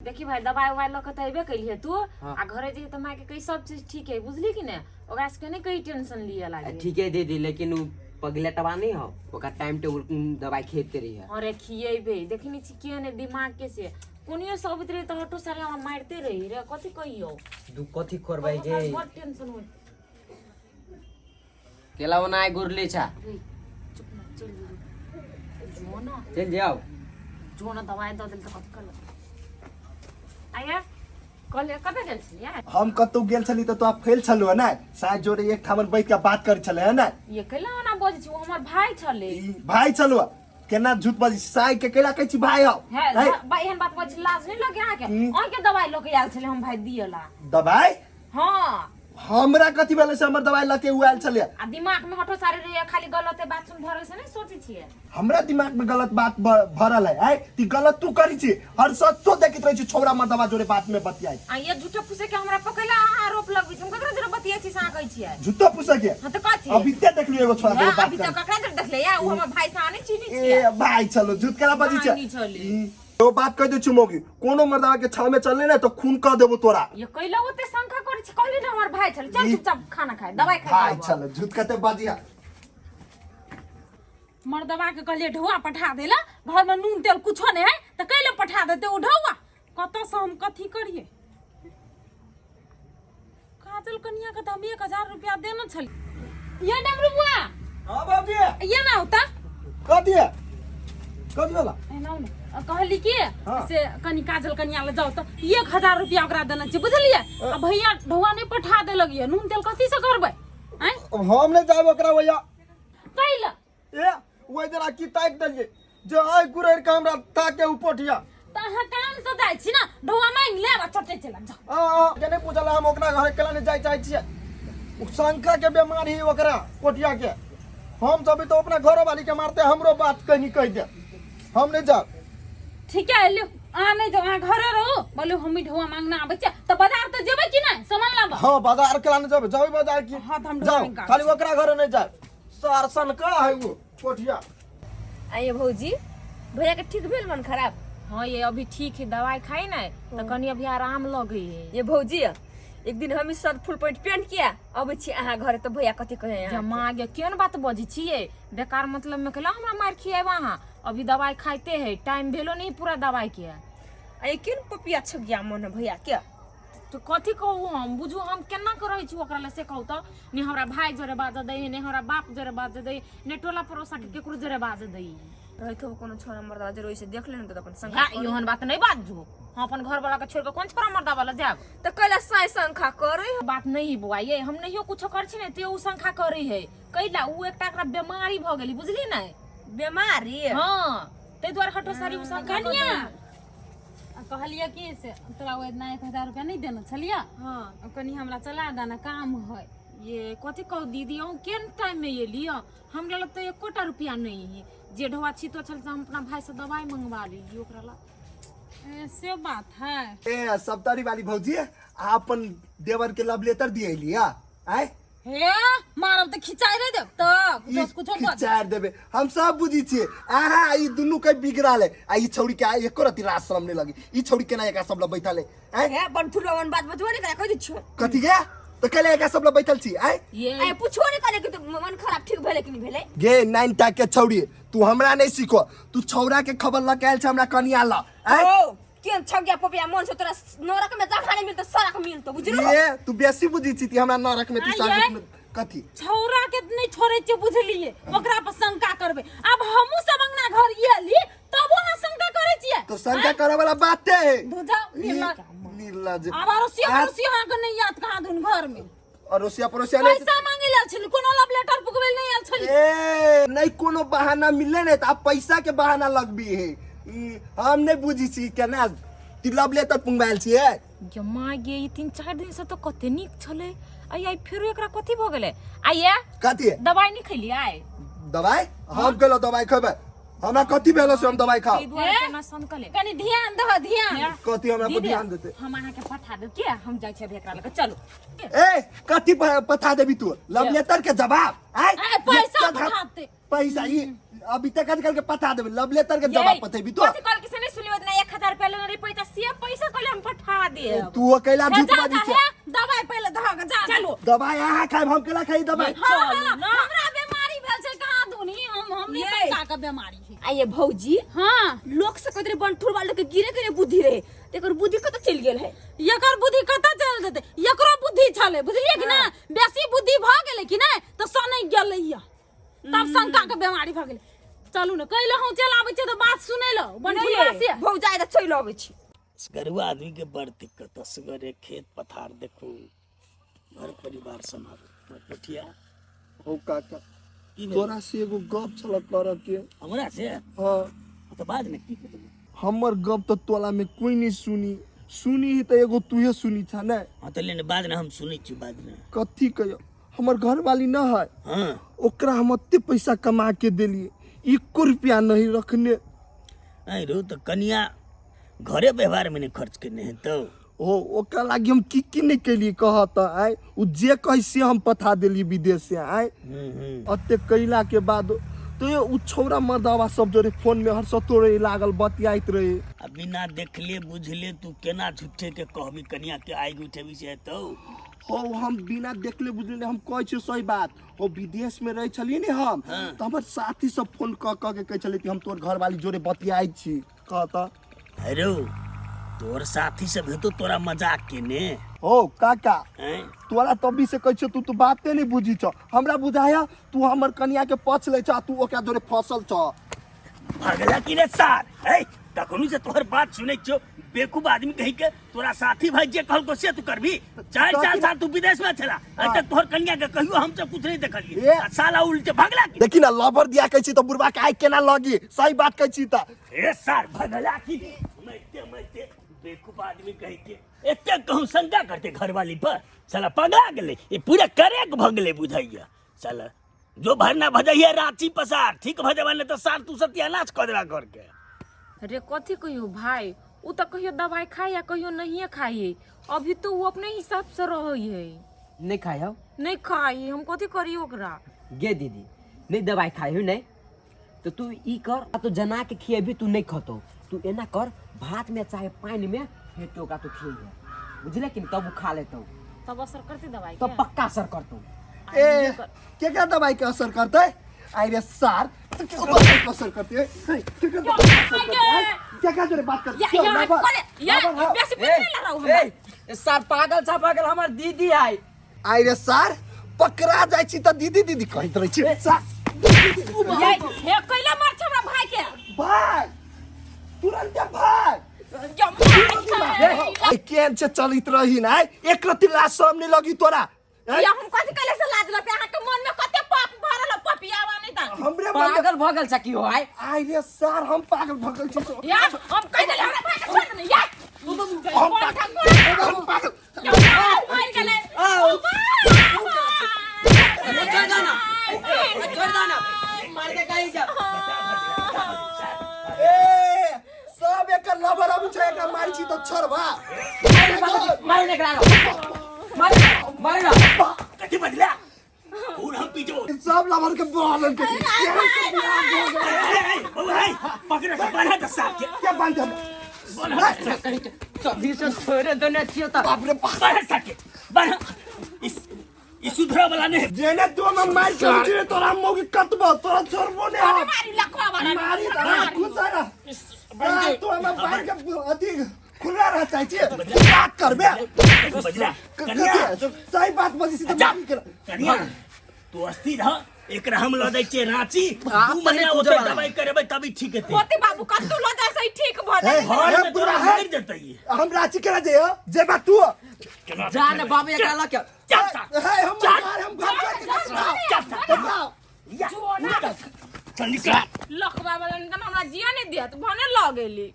देखी भाई दवाई उवाई लऽ के तऽ अयबे कैलिहे तू। हाँ। आ घरे जइहे तऽ मायके कही सब चीज ठीक है, बुझली कि ने? ओकरा सबके नहीं कही टेंशन लिअ लागे। ठीक है दीदी, लेकिन उ पगलेटवा नहीं हो, ओकरा टाइम टेबुल दवाई खेते रही है। अरे खियेबे, देखनी छी के ने दिमाग के से कोनियो से अबैत रही तऽ हटो सारे हमरा मारिते रही रे, कथी कहियो। दू कथी करबै हमरा गे? बड़ टेंशन होइत। केला ओना आइ गुरले छा। रे चुप ना, चल जो जो ना। चल जाओ। जो ना, दवाई दऽ देल तऽ कथी करबै? आया कहलियै कतऽ गेल छलियै? हम कतौ गेल छली तऽ तोरा फैल छलौ ने, साँझ जोरे एक ठामन बैठ के बात करै छलै है ने। ये कैला ओना बजै छी? ओ हमर भाय छलै। ई भाय छलौ केना झूठ बजै छी? साँझ के कैला कहै छी भाय हौ? हे है? एहन बात बजै छी, लाज नहि लगे अहाँके? हम्म। अहाँके दवाई लऽ के आयल छलै हम भाय दियला। दवाई? हाँ। हमरा कथी भेलै से हमर दवाई लऽ के उ आयल छलै? आ दिमाग में हटो सारे रहिए, खाली गलते बात सुन भरल से नहीं सोचै छियै। हमरा दिमाग में गलत बात भरल है? आय ती गलत तू करी छी, हर सत्तो देखित रहै छी छौड़ा मर्दवा जोरे बात में बतियाई। आ ये झूठे फूसे के हमरा पकड़ला अहाँ आरोप लगबै छी। हम ककरा जोरे बतियाइ छी से अहाँ कहै छियै? झूठो फूसे के? हाँ तऽ कथी? अभी ते देखलियो एगो छोड़ा जोरे बात अभी तऽ करी। ककरा जोरे देखले या? उ हमर भाई से अहाँ नहीं चिन्है छियै। ए भाई चलो, झूठ केना बजै छै? नहीं चले। ई, तो बात कह दे चुमोगी, कोनो मर्दवा के छाव में चलले ना तो खून कर देबो तोरा। ये कैला ओते शंका करै छी? कहली ना हमर भाई छल। चल चुपचाप खाना खाए, दवाई खाए। भाई चलो, झूठ कते बजिया। मर्दवा के कहलिए ढौआ पठा देला, घर में नून तेल कुछो नहीं है तो कैले पठा देते ओ ढौआ? कतऽ से हम कथी करिए? काजल कनिया के तो हम 1000 रुपया देने छली। ये डमरू बुआ। हां बाबूजी। ये ना होता। कथी है? कथी वाला? एना ने आ कहली कि हाँ। से कनी काजल कनिया ले जाओ तऽ 1000 रुपया ओकरा देने छी, बुझलिए? आ भैया ढौआ नहीं पठा देलक ये, नून तेल कथी से करबै? आँय? हम नहीं जाब ओकरा भैया। कैला? ए ओहि दिना की ताकि देलियै जे आइ गुरैर के हमरा ताके उ पोठिया। तऽ अहाँ काम से जाइ छी ना, ढौआ मांगि लेब आ चटे चलि आयब, जाउ। आ आ के नहि बुझल, हम ओकरा घर केला नहि जाय चाहै छियै। उ शंका के बीमारी है ओकरा पोठिया के। हम सब तो अपना घरो वाली के मारते, हमरो बात कहीं कहि दे, हम नहीं जाब। ठीक है, लियो, अहाँ नहीं जाओ, अहाँ घरे रहू। बोलो हम ढौआ मांगना आबै छियै तऽ बाजार तऽ जेबै कि नहि सामान लाबऽ? हाँ, बाजार केला नहीं जाबे? जाबे बाजार की? हाँ, तऽ हम ढौआ जाओ। मांगि कऽ खाली ओकरा घरे नहीं जाए, सार सनका है वो पोठिया। आइए भौजी, भैया के ठीक भेल मन खराब? हाँ ये अभी ठीक है, दवाई खाई ना तो कनी अभी आराम लगे है। ये भौजी, एक दिन हम सब फुल पैंट पेंट किया अबै छी अहाँ घरे तऽ भैया कथी कहे अहाँके? जमा गे, केहन बात बजै छियै? बेकार मतलब में कहला हमरा मार खियाब अहाँ। अभी दवाई खाइते है, टाइम भेलो नहीं पूरा दवाई के। आ ये केहन पपिया छगिया मन है भैया के? तो कथी कहू हम? बुझू हम केना के रहै छी ओकरा लए से कहू तऽ। ने हमरा भाई जोरे बाजऽ दै है, ने हमरा बाप जोरे बाजऽ दै, ने टोला पड़ोसा के केकरो जोरे बाजऽ दै। रहैत हो कोनो छोरा मर्दा जरूर से देख लेने तऽ अपन संग। हा, एहन बात नहीं बाजू। हम अपन घर वाला के छोड़ के कोन छोरा मर्दा वाला जायब? तऽ कैला साय शंखा करे? बात नहीं है बौआ, ये हम नहियो कुछो कर छी ने ते उ शंखा करे है। कैला उ एकटा एकरा बीमारी भ गेली, बुझली ने? बीमारी? हाँ, ताहि दुआरे हटो सारी उ शंखा कर कनिया दै है। आ कहलियै कि से तोरा ओहि दिना 1000 रुपया नहीं देने छलियै? हाँ। आ कनी हमरा चला देना, काम है। ये कथी कहू दीदी, अहूँ केहन टाइम में एलियै? हमरा लग तऽ एकोटा रुपया नहीं है। जे ढौआ छितो छल से हम अपना भाई से दवाई मंगवा लेलियै ओकरा ला। ए, से बात है। ए सप्तारी वाली भौजी, आ अपन देवर के लव लेटर दिए लिया आय? हे मारब तऽ खिचाइ रे देब तऽ ई कुछो से कुछो बज। खिचार देबे, हम सब बुझी छियै। आहा ई दुनू के बिगड़ल है आ ई छौड़ी के एको रति लाज शरम नहीं लगी। ई छौड़ी केना एकरा सब लग बैठल है? आय? हे बनथुलवा मन बात बजबो नहीं करे, कहि दै छियौ। कथी गे? तो कैले एकरा सब लग बैठल छी आय? ये आइ पुछो नहीं करे कि तू मन खराब ठीक भेलै कि नहीं भेलै। गे नाइन टा के छौड़ी, तू हमरा नहीं सीखो। तू छौड़ा के खबर लग के आयल छ हमरा कनिया ल आय? ओ केहन छगिया पपिया मन से तोरा नरक में जगह नहीं मिलतो, सड़क मिलतो, बुझलो? ये तू बेसी बुझी छी ती हमरा नरक में तू आय, सड़क आय। में कथी? छौड़ा के नहीं छोड़े छियै, बुझलिए? ओकरा पर शंका करबै। आब हमहूँ सब अंगना घर एली तबो अहाँ शंका करै छियै? तो शंका करे वाला बाते है। धो जाओ, निर्लज। निर्लज। आब अड़ोसिया पड़ोसिया अहाँके नहीं याद कहाँ धुन घर में। अड़ोसिया पड़ोसिया नहीं। पैसा मांगे लेल छली, कोनो लव लेटर पुगबै नहीं आयल छली। ए नहीं, कोनो बहाना मिलले नहीं तो आप पैसा के बहाना लगबी है। ई, हम नहीं बुझी छी केना ती लव लेटर पुंगायल छियै। गे माँ गे, ई 3-4 दिन से तो कते नीक छलै, आइ आइ फेरो एकरा कथी भऽ गेलै? आइए कथी? दवाई नहीं खैलियै आइ? दवाई हम गेलो दवाई खेबै, हमरा कथी भेलो से हम दवाई खाओ? ताहि दुआरे केना सनकले। कनी ध्यान दह, ध्यान। कथी हमरा पर दीदी, ध्यान देते? हम अहाँके पठा देब के, हम जाइ छी अभी एकरा लऽ कऽ, चलू। ए कथी पठा देबी तू लव लेटर के जवाब? आय आय, पैसा ये पठा दे। पैसा ई अभी तक आजकल के पठा देबे, लव लेटर के जवाब पठेबी तू? कथी कहल कि से नहीं सुनलियो? इतना 1000 रुपया लेने रही पैसा, से पैसा कहले। देब। तू अकेला हे, झूठ जा, बाजै जा, छै। हे, दवाई पहिले धऽ के जा। चलू। दवाई अहाँ खायब, हम केला खाई दवाई? हाँ, हाँ, हमरा बीमारी भेल छै कहाँ दुनी, हम नहीं ये। शंका के बीमारी है। आ ये भौजी, हाँ। लोक से कहते रहे बनठुर वाले के गिरे गिरे बुद्धि रहे, त एकर बुद्धि कतऽ चलि गेल है? एकर बुद्धि कतऽ चलि जेतै? एकरो बुद्धि छलै, बुझलियै कि ना? बेसी बुद्धि भऽ गेलै कि नहि तऽ सनकि गेलै या, तब शंका के बीमारी भऽ गेलै। चलू ने, कैले हम चलि आबै छियै तऽ बात सुनै लए बनठुरवा से। भौजाइ तऽ चलि अबै छी। असगरुआ आदमी के बड़ दिक्कत, असगरे खेत पथार देखू, घर परिवार सम्हारू। कोठिया। हो काका। की भेल? तोरा से एगो गप छल करऽ के। हमरा से? हाँ। तऽ बाज ने, की कहबै? हमर गप तऽ तोला में कोई नहीं सुनी, सुनी ही तऽ एगो तूहे सुनी छा ने। हाँ तऽ ले ने, बाज ने, हम सुनै छी, बाज ने। कथी कहियो, हमर घरवाली न है। हाँ। ओकरा हम एते पैसा कमा के देलिए, एको रुपया नहीं रखने। ऐ रो तऽ कनिया घरे व्यवहार में नहीं खर्च केने है तो? ओ ओकरा लागी हम की की नहीं केलिए कह तऽ। आय उ जे कही से हम पठा देलिए विदेश से। आय अते कैला के बाद तो ये उ छौरा मर्दावा सब जोरे फोन में हर सतो रहे लागल बतियाइत रहे। आ बिना देखले बुझले तू केना झूठे के कहबी कनिया के आगि उठेबी से तो? हो, हम बिना देखले बुझले हम कहै छियै सही बात। हो, विदेश में रहै छलियै ने हम, तऽ हमर साथी सब फोन कऽ कऽ के कहै छलै कि हम तोर घरवाली जोरे बतियाइत छी, कह तऽ। अरे तोर साथी सब हेतो तोरा मजाक केने। हो काका। हैं? तोरा तभी से कहै छियौ, तू तो बाते नहीं बुझी छ। हमरा बुझाया तू हमर कनिया के पछ लै छ आ तू ओकरा जोरे फसल छ। भगला की रे सार, है तखनु से तोहर बात सुनै छियो, बेवकूफ आदमी कहि के। तोरा साथी भाई जे कहलको से तू करबी? 4 साल तू विदेश में छला, अभी तक तोहर कनिया के कहियो हम सब कुछ नहीं देखलिए। ए। आ साला उल्टे भगला की। देखी ना, लबर दिया कहै छी तऽ बुढ़बा के आइ केना लगी, सही बात कहै छी तऽ। ए सार, भगला की मरते मरते, बेवकूफ आदमी कहि के। एते कहूँ शंका करते घरवाली पर, साला पगला गेलै ई, पूरा करेक भऽ गेलै बुझाइया। साला जो भरना भजैया रांची पसार ठीक भजबा, नहीं तो सार तू सत्यानाश कऽ देबा घर के। रे कथी कहियो भाई, उ तऽ कहियो दवाई खाइ या कहियो नहिए खाइ। अभी तो उ अपने हिसाब से रहै है। नहीं खाई हो? नहीं खाई, हम कथी करी ओकरा? गे दीदी, नहीं दवाई खाई हो नहीं तो तू ई कर, आ तो जना के खिएबी तू नहीं खतो। तू एना कर, भात में चाहे पानी में फेंट ओकरा तू खिएबी, बुझले कि नहीं? तब उ खा लेतौ। तब असर करते दवाई तब के? पक्का असर करतौ। ए, केकरा दवाई के असर करतै? आइ रे सार, केकरा दवाई के असर करतै? हे, केकरा दवाई के असर करतै? केकरा जोरे बात करतै? या, क्यों, या, लाबर? करे, या, लाबर, हाँ। बेसी बुद्धि नहीं लड़ाऊ हमरा। ए, ए, सार पागल छा पागल, हमर दीदी आई। आइ रे सार, पकड़ा जाइ छी तऽ दीदी दीदी कहैत रहै छी सार। ये, हे, कैला मार छै हमरा भाई के? भाग, तुरन्ते भाग। या, मार छै। केहन छै चलित रही ने, एक रत्ती लाज शरम नहीं लगी तोरा? ए? या, हम कथी कैले से लाज लगतै? अहाँ के मन में कते पाप भरल है, पपियावा नहीं ता। हमरे मन में- पागल भऽ गेल छा की हो आइ? आइ रे सार, हम पागल भऽ गेल छी? या, हम कहि देलियै हमरा भाई के छोड़ दे या। हम पागल, हम पागल। या, मार गेलै। आओ। छोड़ दो ना, छोड़ दो ना, मार के कहीं जा। ए, सब एकर लबर अब छै, एकरा मारै छी तऽ छोड़बा। मारे ने एकरा, मारे, मारे ना। कथी बजला? खून हम पी जेबो। सब लबर के बोलन के केहन से बियाह भऽ गेलै। ए, ए, बौआ, ए, पकड़ के बान्ह दे सार के। के बांध हम? बान्ह दे। कभी से छोड़े देने छियो तऽ। बाप रे बाप। बान्ह सार के, बान्ह। इस ई सुधरा वाला नहीं। जेने तू हम मार के उठे तोरा मौगी कतबो तोरा छोड़बो ने हम। मारी लखवा वाला। मारी त खुश है ना तू? हम बाहर के अथी खुला रह चाहे छी, बात करबे। बजला कन्या। सही बात बजी छी तऽ मारी के। कन्या, तू अस्थिर रह, एकरा हम लऽ जाइ छियै रांची, आप 2 तऽ महीना नहि ओतऽ पूजऽ दवाई करेबै तभी ठीक हेतै। होते बाबू, कतौ लऽ जाइ से ठीक भऽ हे, जाइ। घर हे, में बुढ़ा तोरा है। मरि जेतै ई। हम रांची केना जइयो? जेबा तू? केना जा ने बाबू, एकरा लऽ के। चल सार, हे, हम घर, हम घर छोड़ के चल सार। जाओ। या, चल निकल। लखवा वाला नहीं त हमरा जिया नहीं दियत, भने लऽ गेली।